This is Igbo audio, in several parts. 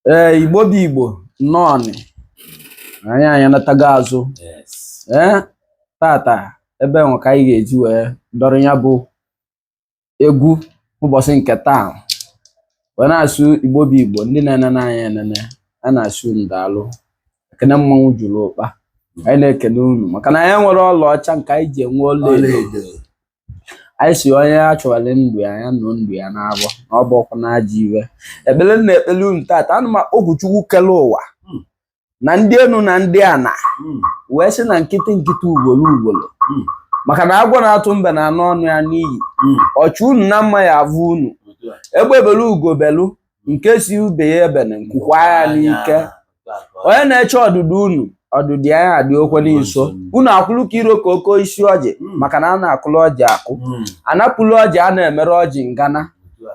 Ee, Igbo bụ Igbo, nnọọnị. Anyị anatago azụ. Ee, tata ebe nwe ka anyị ga-eji wee dọrọ ya bụ egwu ụbọchị nke taa wee na-asụ Igbo bụ Igbo, ndị na-enene anyị enene, a na-asụ unu daalụ. Ekene mmanwụ juru ụkpa. Anyị na-ekene unu maka na anyị nwere ọla ọcha nke anyị ji enwe ọla edo. Anyị si onye a chọrọ ndụ ya, ya nọ ndụ ya na-abụ na ọ bụ ọkwa na ajọ iwe. Ekpere na ekpere unu tata, ana m akpọku Chukwu kele ụwa na ndị enu na ndị ana, wee sị na nkịtị nkịtị ugboro ugboro, maka na agwọ na-atụ mbe na anụ ọnụ ya n'iyi. Ọchụ unu na mma ya avụ unu. Egbe belu ugo belu, nke si ube ya ebene nkwukwa ya n'ike. Onye na-eche ọdụdụ unu, ọdụdụ ya adị okwe n'iso unu. Akwụrụ ka iro ka oke isi ọjị, maka na a na-akụlụ ọjị akụ, anapụlụ ọjị, a na-emere ọjị ngana.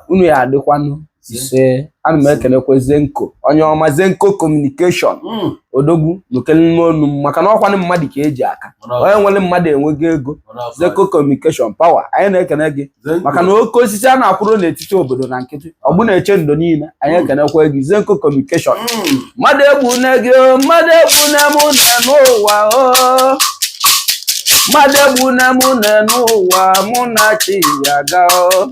Unu ya adịkwanụ. Ise. Ana m ekenekwa Zenko, onye ọma, Zenko Communication, odogwu n'okelime onu m, maka na ọkwanụ mmadụ ka eji aka. Onye nwere mmadụ enwego ego. Zenko Communication Power, anyị na-ekene gị maka na oke osisi a na-akwụrụ n'etiti obodo na nkịtị ọ bụ na-eche ndo niile. Anyị ekenekwa gị, Zenko Communication. Mmadụ egbune gị o, mmadụ egbune mụ na n'ụwa o, mmadụ egbune mụ na n'ụwa, mụ na chi ya ga o.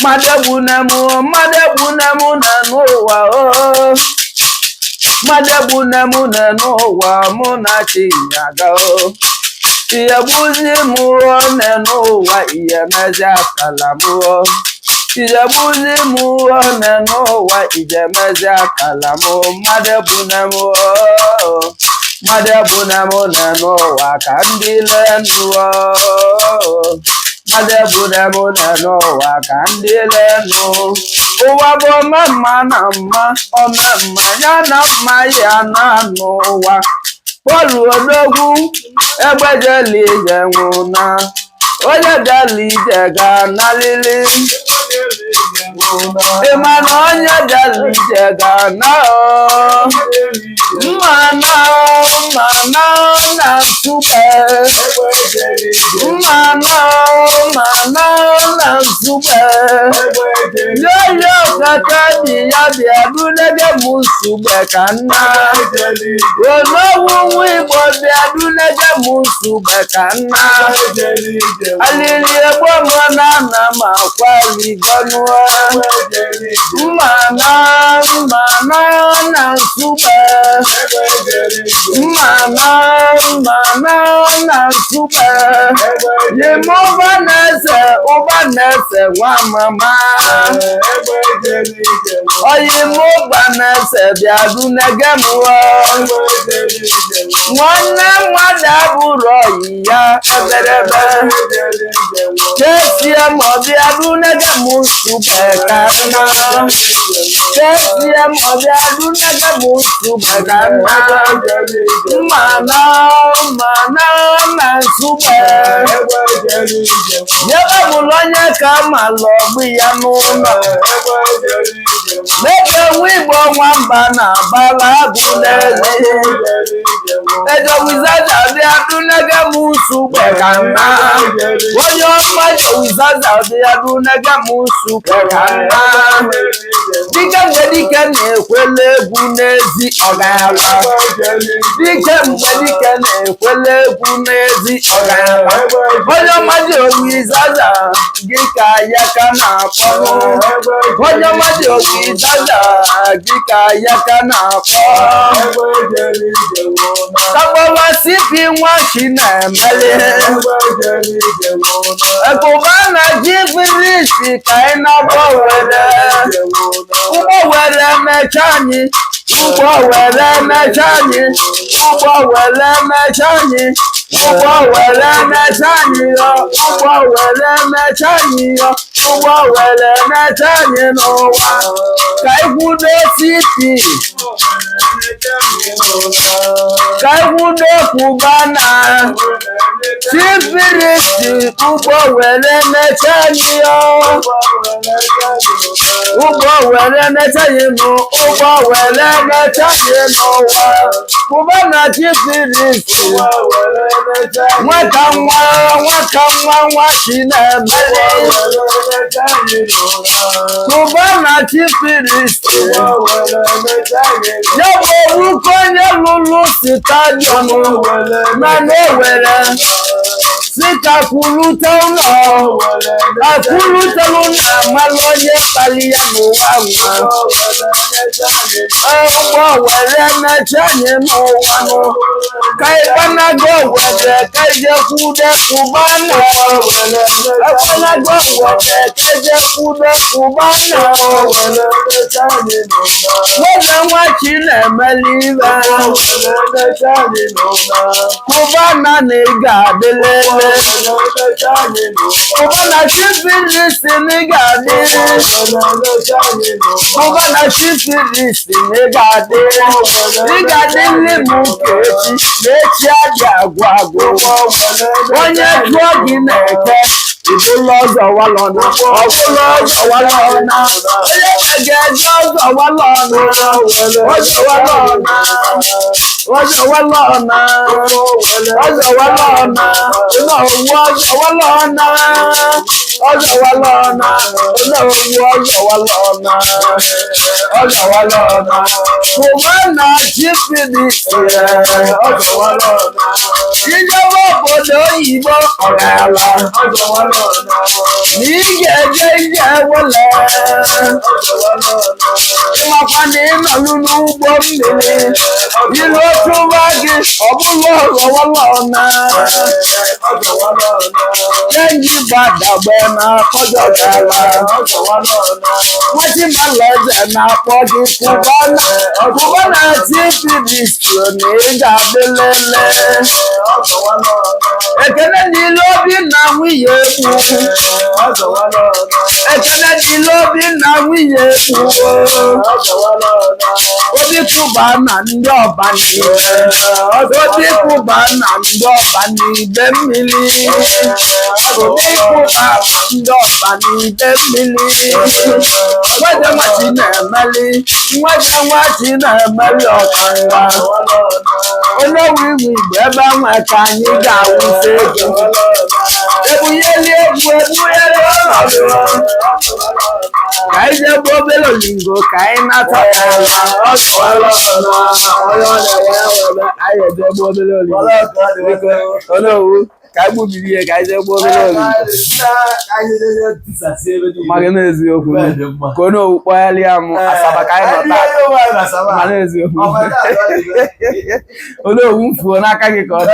Mmadụ egbune mụ, mmadụ egbune mụ na n'ụwa o, mmadụ egbune mụ na n'ụwa, mụ na chi ya ga o. Ihe gbuzi mụ one n'ụwa, ihe mezi akala mụ o. Ihe gbuzi mụ one n'ụwa, ije mezi akala mụ. Mmadụ egbune mụ o, mmadụ egbune mụ na n'ụwa, ka ndị lenu o. Mmadụ egbune mụ na n'ụwa, ka ndị lenu. Ụwa bụ ome mma na mma, ome mma ya na mma ya na n'ụwa. Pọl Odogwu, egbejela ije nwụna, onye bịala ije ga-analili. Ị ma na onye bịala ije ga-ana o. Mma na mma na na Nsugbe, mma na mma na na Nsugbe, yoyo kaka dị ya bịa dunege m Nsugbe ka nna. Odogwu nwa Igbo, bịa dunege m Nsugbe ka nna. Alili egbo m na ana m akwaligonu. Mma na mma na na Nsugbe, mma na mma na na Nsugbe, yim ụba na-ese, ụba na-ese nwa mama. Oyim ụba na-ese, bịa dunege m o. Nwanne mmadụ abụrụ oyi ya eberebe kesie ma ọ bịa dunege m Nsugbe ka nna. Kesie ma ọ bịa dunege m Nsugbe ka nna. Mma na mma na na Nsugbe, nyebe bụrụ onye ka ma lọgbu ya n'ụlọ mebe nwa Igbo nwamba na-abala agụ n'ezi. Ejowizaza, bịa dunege m Nsugbe ka nna. Onye ọma Jowizaza, bịa dunege m Nsugbe ka nna. Dike mgbe dike na-ekwele egwu n'ezi ọgala, dike mgbe dike na-ekwele egwu n'ezi ọgala. Onye ọma Jowizaza, gị ka ya ka na-akpọ. Onye ọma Jowizaza, gị ka ya ka na-akpọ. Kagbọwa sipi nwa chi na-emeli ekụba na ji firisi ka anyị na-agbọ were ụgbọ were mecha anyị, ụgbọ were mecha anyị, ụgbọ were mecha anyị, ụgbọ were mecha anyị yọ, ụgbọ were mecha anyị yọ, ụgbọ were mecha anyị n'ụwa. Ka ikwudo sipi, ka ikwudo kwụba na sifirisi, ụgbọ were mecha anyị yọ. Ụgbọ were na-echeghị nụ, ụgbọ were na-echeghị n'ụwa. Cubana Chief Priest. Nwata nwa, nwata nwa, nwa chi na-emeli. Cubana Chief Priest. Ya bụ owuko onye lụrụ stadium na n'Owere si ka kwulute ụlọ akwulutelu na amalụ onye kpali ya n'ụwa nwa. Ụgbọ were meche anyị n'ụwa nụ ka ịgbanago were ka ijekwude Cubana, ịgbanago were ka ijekwude Cubana. Nweze nwa chi na-emeli ibe. Cubana na ị ga-adị lele. Cubana Chief Priest na ị ga-adị. Cubana Chief Priest na ị ga-adị. Ị ga-adị nne m ka echi na echi adị agwụ agwụ. Onye jụọ gị na-eke ịbụla ọzọ walọna, ọbụla ọzọ walọna. Onye ga-eje ọzọ walọna, ọzọ walọna, ọzọ walọna, ọzọ walọna, ọnọwu ọzọ walọna, ọzọ walọna, ọnọwu ọzọ walọna, ọzọ walọna. Cubana Chief Priest, ọzọ walọna. Ijebe obodo oyibo ọgala na ị ga-eje ije wele, ịmakwa na ị nọlụ n'ụgbọ mmiri ilu tụba gị ọbụla ọghọwalọna chenji gbadagbe na akọjọgala nwachimalaeze na-akpọ gị Cubana. Cubana Chief Priest na ị ga-adị lele. Ekene niile obi na nwunye egbu, ekene niile obi na nwunye egbu. Obi Cubana ndị ọba niile, Obi Cubana ndị ọba n'ide mmiri, Obi Cubana ndị ọba n'ide mmiri. Nweze nwachi na-emeli, nweze nwachi na-emeli ọkanga. Onye wu iwu Igbo ebe nwe ka anyị ga-awụsa ego ebunyeli egwu ebunyeli ọnọdụ ka anyị jee gbuo obere olingo ka anyị nata ya. Onye ọ na-ewe ewebe, anyị eje gbuo obere olingo. Biko, onowu, ka anyị gbubiri ihe ka anyị jee gbuo obere olingo maka n'eziokwu ka onowu kpọgharịa m Asaba ka anyị nọ taa, ma n'eziokwu onowu m fuo n'aka gị ka ọ dị.